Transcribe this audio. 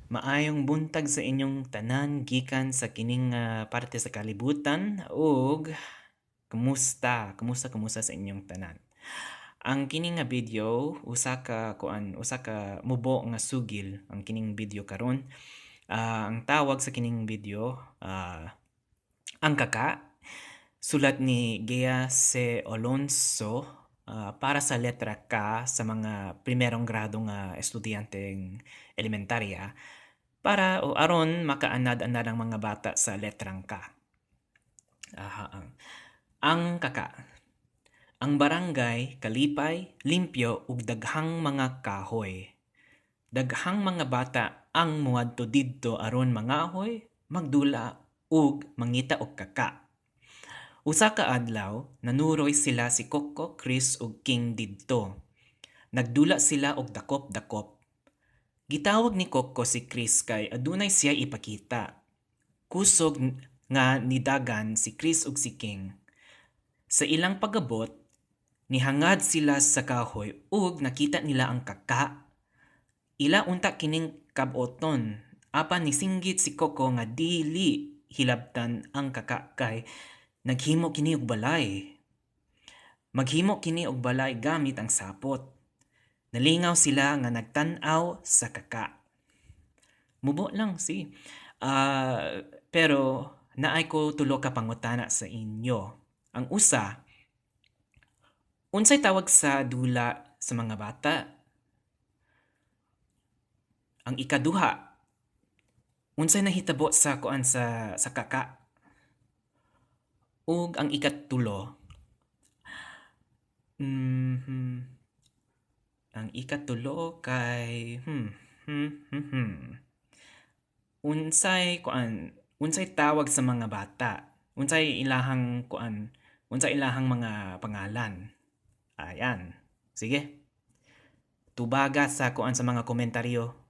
Maayong buntag sa inyong tanan gikan sa kining parte sa kalibutan ug kumusta, kumusta, kumusta sa inyong tanan. Ang kini nga video usa ka kuan, usa ka mubo nga sugil ang kining video karon. Ang tawag sa kining video, Ang Kaka, sulat ni Gea C. Alonso, para sa letra K sa mga primerong grado nga estudyanteng elementarya para o aron makaanad-anad ang mga bata sa letrang K. Aha, ang kaka. Ang barangay kalipay, limpyo ug daghang mga kahoy. Daghang mga bata ang muadto didto aron mangahoy, magdula ug mangita og kaka. Usa ka adlaw, nanuroy sila si Coco, Chris ug King didto. Nagdula sila og dakop-dakop. Gitawag ni Coco si Chris kay adunay siya ipakita. Kusog nga nidagan si Chris ug si King. Sa ilang pagabot, nihangad sila sa kahoy ug nakita nila ang kaka. Ila unta kining kab-oton, apan nisinggit si Coco nga dili hilabtan ang kaka kay naghimo kini og balay. Maghimo kini og balay gamit ang sapot. Nalingaw sila nga nagtan-aw sa kaka. Mubo lang si. Pero naay ko tulo ka pangutana sa inyo. Ang usa, unsay tawag sa dula sa mga bata? Ang ikaduha, unsay nahitabo sa kuan sa kaka? Ug ang ikatulo, ang ikatulo kay unsay kuan, unsay tawag sa mga bata? Unsay ilahang kuan, unsay ilahang mga pangalan? Ayan. Sige. Tubaga sa kuan sa mga komentaryo.